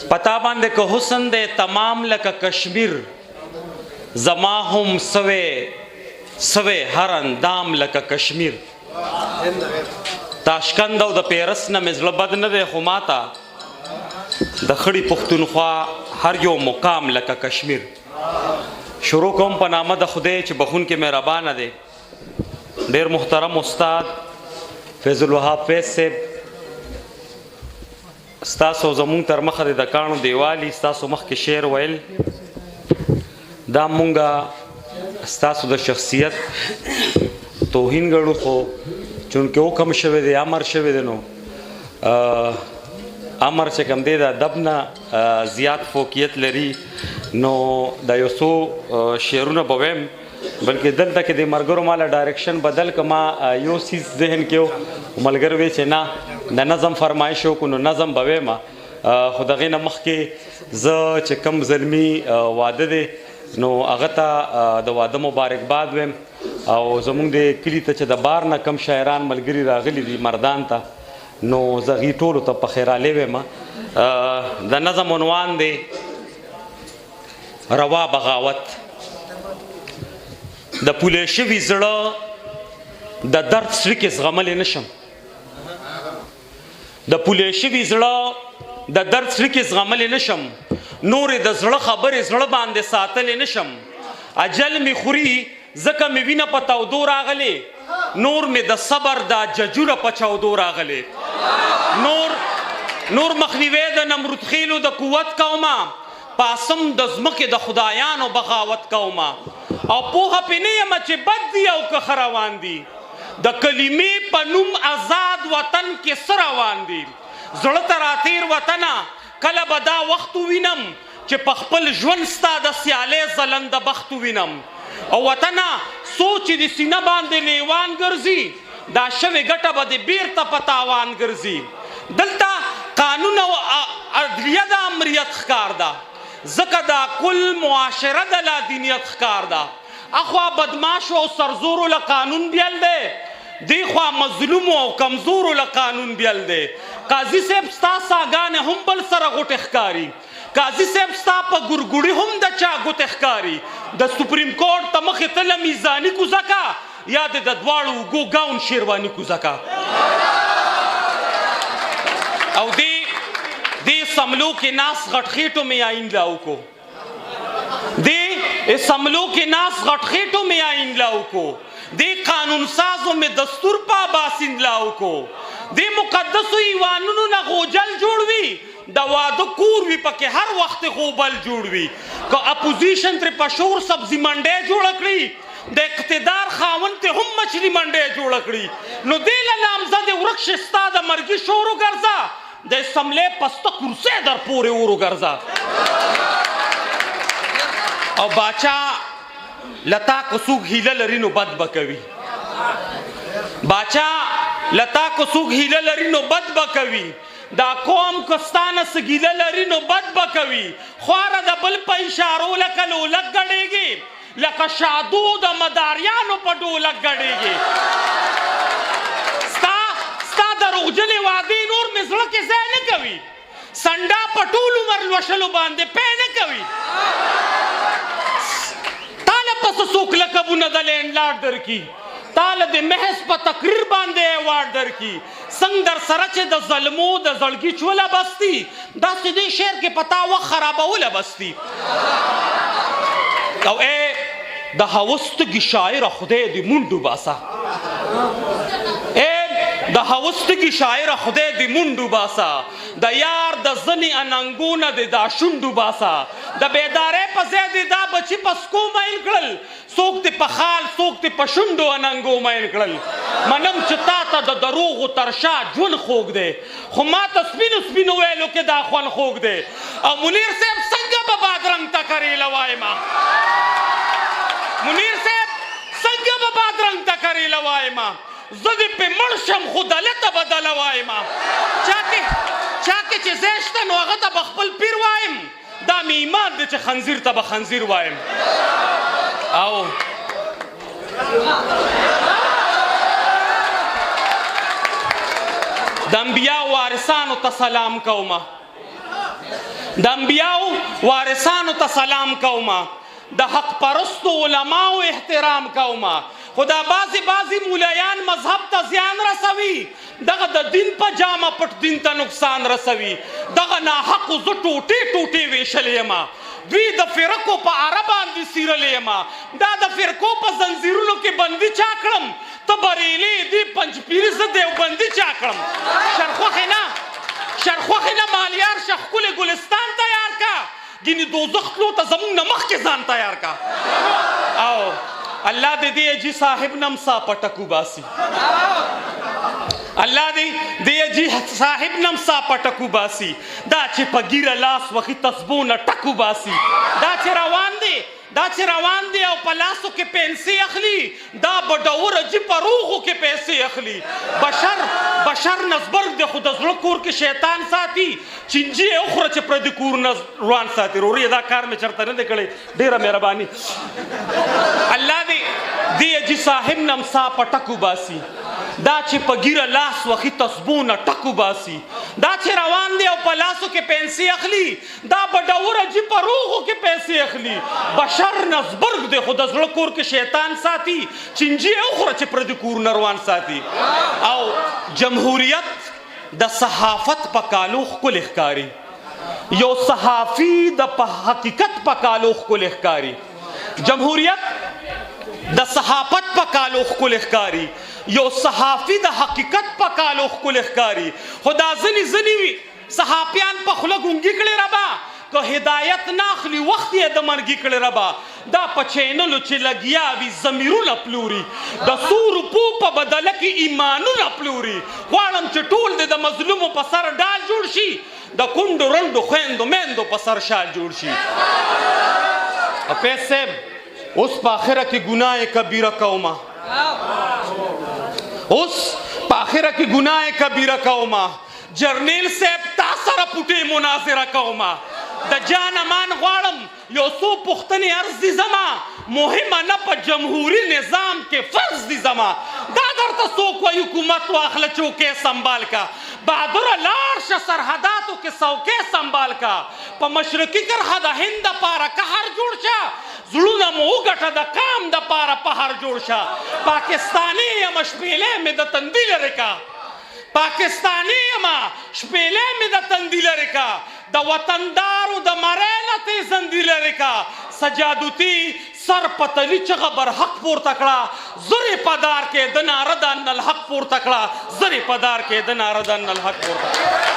پتا باندې که حسن دی تمام لکه کشمیر، زما هم سوی سوی هر اندام لکه کشمیر. تاشکند او د پیرس نه مې زړه بد نه دی، خو ماته د خړې پښتونخوا هر یو مقام لکه کشمیر. شروع کوم په نامه د خدای چې بخښونکی مهربانه دی. ډیر محترم استاد فیض الوهاب فیض صاحب، ستاسو زمونږ تر مخه د کاڼو دیوالي، ستاسو مخکې شعر ویل دا مونږه ستاسو د شخصیت توهین ګڼو، خو چونکې حکم شوی دی، امر شوی دی، نو امر چې کوم دی د ادب نه زیات فوقیت لري. نو دا یو څو شعرونه به وایم، بلکې دلته کې د ملګرو ماله direction بدل که ما یو څیز ذهن کې و، ملګرو وی چې نه د نظم فرمایش وکړو، نو نظم به وایم. خو دغې نه مخکې زه چې کوم زلمي واده دی نو هغه ته د واده مبارکباد وایم، او زمونږ د کلي ته چې د بار نه کم شاعران ملګري راغلي دي مردان ته، نو زه هغوی ټولو ته په خیرالې وایم. د نظم عنوان دی روا بغاوت. د پولې شوي زړه د درد څړیکې زغملی نه شم، د پولې شوي زړه د درد څړیکې زغملی نه شم، نورې د زړه خبرې زړه باندې ساتلی نه شم. اجل مې خوري ځکه مې وینه په تودو راغلې، نور مې د صبر دا ججوره په چاودو راغلې. نور مخنیوی د نمرود خېلو د قوت کومه، پاسم د ځمکې د خدایانو بغاوت کومه، او پوهه پې نه یمه چې بد دي او که ښه روان دي، د کلمې په نوم ازاد وطن کې څه روان دي. زړه ته راتېر وطنه کله به دا وخت ووینم چې په خپل ژوند ستا د سیالۍ ځلنده بخت ووینم. او وطنه څو چې د سینه باندې لیوان ګرځي، دا شوې ګټه به دې بیرته په تاوان ګرځي. دلته قانون او عدلیه د امریت ښکار ده، ځکه دا کل معاشره د لادینیت ښکار ده. اخوا بدماشو او سرزورو له قانون بیل دی، دیخوا مظلومو او کمزورو له قانون بیل دی. قاضي صاحب ستا ساګانې هم بل سره غوټې ښکاري، قاضي صاحب ستا په ګرګوړي هم د چا ګوتې ښکاري. د سپریم کورټ ته مخې ته له میزاني کوزه کا، یا دې د دواړو اوږو ګاون شیرواني کوزه کا. او دې سملو کې ناس غټخېټو مې آئین لاو کو، دې اسمبلو کې ناس غټخېټو مې آئین لاو کو، دې قانون سازو مې دستور پا باسین لاو کو، دې مقدسو ایوانونو نه غوجل جوړ وي، د واده کور وي پکې هر وخت غوبل جوړ وي. که اپوزیشن ترې په شور سبزي منډی جوړه کړي، د اقتدار خاوند ته هم مچھلی منډی جوړه کړي، نو دې له نامزدې ورک شي ستا د مرګي شور وګرځه، د اسمبلۍ پسته کرسۍ در پورې اور وګرځه. او باچا لتا کو څوک هیله لري نو بد به کوي، باچا لتا کو څوک هیله لري نو بد به کوي، دا قوم که ستا نه څه ګیله لري نو بد به کوي. خواره د بل په اشارو لکه لولک ګډېږي، لکه شادو د مداریانو په ډولک ګډېږي. ستا دروغجنې وعدې نور مې زړه کې ځای نه کوي، سنډا په ټول عمر لوشلو باندې پی نه کوي. تاله پس څوک لقبونه د لینډلارډ درکي، تاله د محض په تقریر باندې ایوارډ درکي. څنګه در سره چې د ظلمو د زړګي چوله بستي، داسې دې شعر کې په تا وخت خرابوله بستي. او ای د هوس تږي شاعره خدای دې مونډ وباسه، ای د هوس تږي شاعره خدای دې مونډ وباسه، د یار د ځنې اننګو نه دې دا شونډ وباسه، د بیدارۍ په ځای دې دا بچي په سکو میل کړل، څوک دې په خال څوک دې په شونډو اننګو میل کړل. منم چې تا ته د دروغو تر شا ژوند خوږ دی، خو ما ته سپینو سپینو ویلو کې دا خوند خوږ دی. او منیر صاحب څنګه به بادرنګ ته کریله وایمه، منیر صاحب څنګه به بادرنګ ته کریله وایمه، زه دې پې مړ شم خو دله ته به دله وایمه. چا کې چې ځای شته نو هغه ته به خپل پیر وایم، دا مې ایمان دی چې خنزیر ته به خنزیر وایم. او د انبیا وارثانو ته سلام کومه، د انبیاو وارثانو ته سلام کوم، د حق پرستو علماو احترام کوم. خو دا بعضې بعضې مولایان مذهب ته زیان رسوي، دغه د دین په جامه پټ دین ته نقصان رسوي. دغه ناحقو زه ټوټې ټوټې ویشلی یم، دوی د فرقو په اره باندې څیرلی یم. دا د فرقو په زنځیرونو کې بندي چا کړم؟ ته بریلي دی پنجپیري، زه دیوبندي چا کړم؟ شرخوښې نه، شرخوښې نه مالیار شه، ښکلی ګلستان تیار کا، ګینې دوزخ تلو ته زمونږ نه مخکې ځان تیار کا. او الله دې دې اجي صاحب نم سا پټک وباسي، الله دې دې اجي صاحب نم سا پټک وباسي. دا چې په ږیره لاس وهي تسبو نه ټک وباسي. دا چې روان دی، دا چې روان دی او په لاسو کې پنسې اخلي، دا بډور اجي په روغو کې پیسې اخلي. بشر بشر نزبرګ دی، خو د زړه کور کې شیطان ساتي. چینجی یې وخوره چې پردي کورونه روان ساتي. رورې دا کار مې چېرته نه دی کړی، ډېره مهرباني. الله دې دې اجي صاحب نم سا په ټک وباسي. دا چې په ږیره لاس وهي تسبو نه ټک وباسي. دا چې روان دی او په لاسو کې پنسې اخلي، دا بډور اجي په روغو کې پیسې اخلي. بشر نزبرګ دی، خو د زړه کور کې شیطان ساتي. چینجی یې وخوره چې پردي کورونه روان ساتي. او جمهوریت د صحافت په کالو ښکلی ښکاري، یو صحافي د په حقیقت په کالو ښکلی ښکاري. جمهوریت د صحافت په کالو ښکلی ښکاري، یو صحافي د حقیقت په کالو ښکلی ښکاري. خو دا ځینې ځینې وي صحافیان په خوله ګونګي کړي ربا، که هدایت نه اخلي وخت یې د مرګي کړي ربا. دا په چینلو چې لګیا وي ضمیرونه پلوري، د څو روپو په بدله کې ایمانونه پلوري. غواړم چې ټول دې د مظلومو په سر ډال جوړ شي، د کونډو رنډو خویندو میندو په سر شال جوړ شي. پیس صاحب اوس په آخره کې ګناه کبیره کومه، اوس په آخره کې ګناه کبیره کومه. جرنیل صاحب تا سره پوټې مناظره کومه. د جان امان غواړم یو څو پوښتنې عرض دي زما، مهمه نه په جمهوري نظام کې فرض دي زما. دا درته څوک وایي حکومت واخله چوکۍ سنبال کا، بهادره لاړ شه سرحداتو کې څوکۍ سنبال کا. په مشرقي کرښه د هند دپاره قهر جوړ شه، زړونه مو وګټه د قام دپاره پهر جوړ شه. پاکستاني یم شپېلی مې د تندي لرې کا، پاکستاني یم شپېلی مې د تندي لرې کا، د وطندارو د مرۍ نه تېزندي لرې کا. سجادوتی سر پتلی چغه برحق پورته کړه، زرې په دار کې د ناره د ان الحق پورته کړه، زرې په دار کې د ناره د ان الحق پورته کړه.